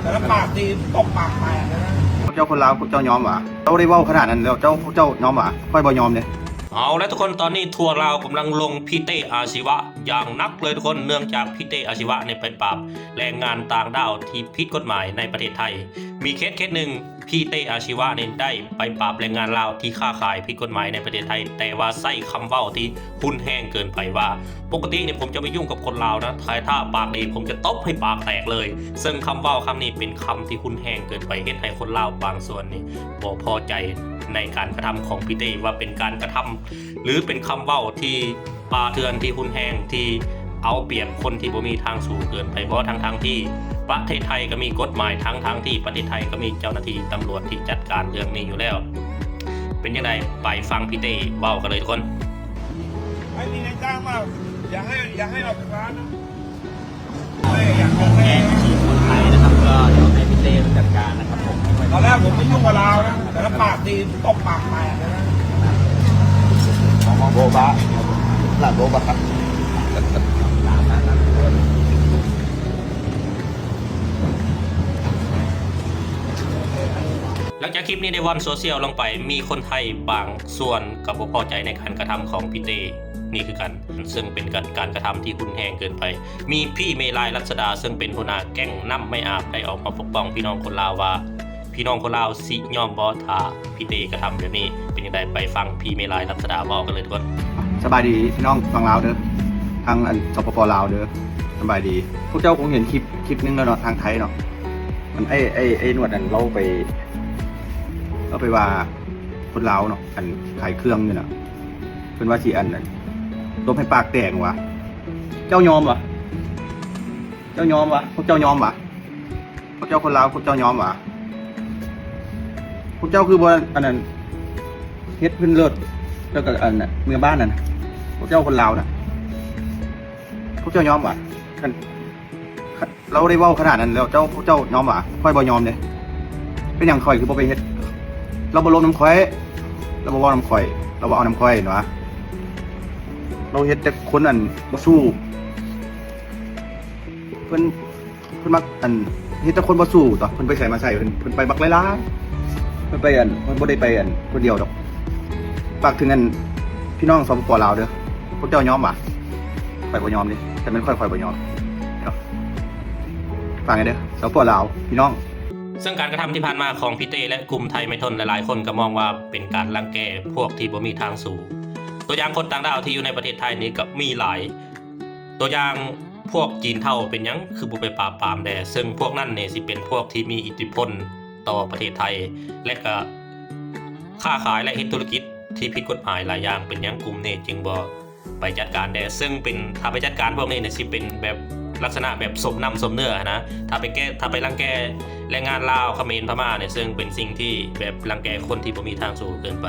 ແຕ່ລະປາກນີ້ຕົບປາກແຕກເລີຍນະ. ພວກເຈົ້າຄົນລາວ ພວກເຈົ້າຍອມຫວາ? ເຈົ້າໄດ້ເວົ້າຂະໜາດນັ້ນແລ້ວ ເຈົ້າ ພວກເຈົ້າຍອມຫວາ? ຂ້ອຍບໍ່ຍອມເດ້. ເອົາລະທຸກຄົນ ຕອນນີ້ທົ່ວລາວກຳລັງລົງພິເຕອາຊີວະຢ່າງໜັກເລີຍທຸກຄົນ ເນື່ອງຈາກພິເຕອາຊີວະນີ້ໄປປາບແຮງງານຕ່າງດ້າວທີ່ຜິດກົດໝາຍໃນປະເທດໄທ. ມີເຄສເຄສໜຶ່ງ ພິເຕອາຊີວະນີ້ໄດ້ໄປປາບແຮງງານລາວທີ່ຄ້າຂາຍຜິດກົດໝາຍໃນປະເທດໄທ ແຕ່ວ່າໃຊ້ຄຳເວົ້າທີ່ຮຸນແຮງເກີນໄປວ່າ ປົກກະຕິນີ້ຜົມຈະໄປຫຍຸ້ງກັບຄົນລາວນະ ຖ້າ ຖ້າປາກດີ ຜົມຈະຕົບໃຫ້ປາກແຕກເລີຍ. ເຊິ່ງຄຳເວົ້າຄຳນີ້ເປັນຄຳທີ່ຮຸນແຮງເກີນໄປ ເຮັດໃຫ້ຄົນລາວບາງສ່ວນນີ້ບໍ່ພໍໃຈໃນການກະທຳຂອງພິເຕ ວ່າເປັນການກະທຳ ຫຼື ເປັນຄຳເວົ້າທີ່ປ່າເຖື່ອນ ທີ່ຮຸນແຮງ ທີ່ເອົາປຽບຄົນທີ່ບໍ່ມີທາງສູ້ເກີນໄປບໍ່ ທັງໆທີ່ປະເທດໄທກໍມີກົດໝາຍ ທັງໆທີ່ປະເທດໄທກໍມີເຈົ້າໜ້າທີ່ຕຳຫຼວດທີ່ຈັດການເລື່ອງນີ້ຢູ່ແລ້ວ. ເປັນຈັ່ງໃດ ໄປຟັງພີ່ເຕ້ເວົ້າກັນເລີຍທຸກຄົນ. ໃຫ້ມີນາຍຈ້າງມາ ຢ່າໃຫ້ ຢ່າໃຫ້ອອກຈາກຮ້ານນະ. ແກ້ງອາຊີບຄົນໄທນະຄັບ ກໍດຽວໃຫ້ພີ່ເຕ້ຈັດການນະຄັບຜົມ. ຕອນແລກຜົມໄປຫຍຸ້ງກັບລາວນະ ແຕ່ລະປາກນີ້ຕົບປາກແຕກເລີຍນະ. ໂບະບະ ລະໂບະບະ. ຫຼັງຈາກຄລິບນີ້ໄດ້ວ່ອນໂຊຊຽວລົງໄປ ມີຄົນໄທບາງສ່ວນກໍບໍ່ພໍໃຈໃນການກະທຳຂອງພີ່ເຕ້ນີ້ຄືກັນ ເຊິ່ງເປັນການ ການກະທຳທີ່ຮຸນແຮງເກີນໄປ. ມີພີ່ເມລາຍ ລັດສະດາ ເຊິ່ງເປັນຫົວໜ້າແກ້ງນ້ຳໄມ້ອາບ ໄດ້ອອກມາປົກປ້ອງພີ່ນ້ອງຄົນລາວວ່າ ພີ່ນ້ອງຄົນລາວຊິຍອມບໍ່ ຖ້າພີ່ເຕ້ກະທຳແບບນີ້. ເປັນຈັ່ງໃດ ໄປຟັງພີ່ເມລາຍ ລັດສະດາ ເວົ້າກັນເລີຍທຸກຄົນ. ສະບາຍດີພີ່ນ້ອງຝັ່ງລາວເດີ ທາງ ອັນ ສປປ ລາວເດີ ສະບາຍດີ. ພວກເຈົ້າຄົງເຫັນຄລິບ ຄລິບໜຶ່ງແລ້ວເນາະ ທາງໄທເນາະ ອັນ ໄອ້ ໄອ້ ໄອ້ໜວດນັ້ນ ລາວໄປ ລາວໄປວ່າຄົນລາວເນາະ ອັນຂາຍເຄື່ອງນີ້ນະ ເພິ່ນວ່າຊິ ອັນ ອັນ ຕົບໃຫ້ປາກແຕກຫວາ? ເຈົ້າຍອມຫວາ? ເຈົ້າຍອມຫວາ? ພວກເຈົ້າຍອມຫວາ? ພວກເຈົ້າຄົນລາວ ພວກເຈົ້າຍອມຫວາ? ພວກເຈົ້າຄືບໍ່ ອັນນັ້ນ ເຮັດເພິ່ນເລີດ ແລ້ວກໍ ອັນ ເມືອບ້ານນັ້ນ ພວກເຈົ້າຄົນລາວນະ ພວກເຈົ້າຍອມຫວາ? ຄັນ ລາວໄດ້ເວົ້າຂະໜາດນັ້ນແລ້ວ ເຈົ້າ ພວກເຈົ້າຍອມຫວາ? ຂ້ອຍບໍ່ຍອມເດ້. ເປັນຫຍັງຂ້ອຍຄືບໍ່ໄປເຮັດ? ລາວບໍ່ລົມນຳຂ້ອຍ ລາວບໍ່ເວົ້ານຳຂ້ອຍ ລາວບໍ່ເອົານຳຂ້ອຍນະ. ລາວເຮັດແຕ່ຄົນ ອັນ ບໍ່ສູ້ ເພິ່ນ ເພິ່ນມັກ ອັນ ເຮັດແຕ່ຄົນບໍ່ສູ້ຕົວະ. ເພິ່ນໄປໃສມາໃສ ເພິ່ນ ເພິ່ນໄປບັກຫຼາຍໆ ເພິ່ນໄປ ອັນ ເພິ່ນບໍ່ໄດ້ໄປ ອັນ ຄົນດຽວດອກ. ຝາກເຖິງ ອັນ ພີ່ນ້ອງ ສປປ ລາວເດີ ພວກເຈົ້າຍອມຫວາ? ຂ້ອຍບໍ່ຍອມເດ້ ຖ້າແມ່ນຂ້ອຍ ຂ້ອຍບໍ່ຍອມເນາະ. ຝາກແດ່ເດີ ສປປ ລາວ ພີ່ນ້ອງ. ເຊິ່ງການກະທຳທີ່ຜ່ານມາຂອງພີ່ເຕ້ ແລະ ກຸ່ມໄທໄມທົນ ຫຼາຍໆຄົນກໍມອງວ່າເປັນການລັງແກພວກທີ່ບໍ່ມີທາງສູ້. ຕົວຢ່າງຄົນຕ່າງດ້າວທີ່ຢູ່ໃນປະເທດໄທນີ້ກໍມີຫຼາຍ. ຕົວຢ່າງພວກຈີນເທົ້າ ເປັນຫຍັງຄືບໍ່ໄປປາບປາມແດ່? ເຊິ່ງພວກນັ້ນນີ້ຊິເປັນພວກທີ່ມີອິດທິພົນຕໍ່ປະເທດໄທ ແລະ ກໍຄ້າຂາຍ ແລະ ເຮັດທຸລະກິດທີ່ຜິດກົດໝາຍຫຼາຍຢ່າງ. ເປັນຫຍັງກຸ່ມນີ້ຈຶ່ງບໍ່ໄປຈັດການແດ່? ເຊິ່ງເປັນ ຖ້າໄປຈັດການພວກນີ້ນີ້ ຊິເປັນແບບລັກສະນະແບບສົມນ້ຳສົມເນື້ອຫັ້ນນະ. ຖ້າໄປແກ້ ຖ້າໄປລັງແກແຮງງານລາວ ຂະເໝນ ພະມ້ານີ້ ເຊິ່ງເປັນສິ່ງທີ່ແບບລັງແກຄົນທີ່ບໍ່ມີທາງສູ້ເກີນໄປ.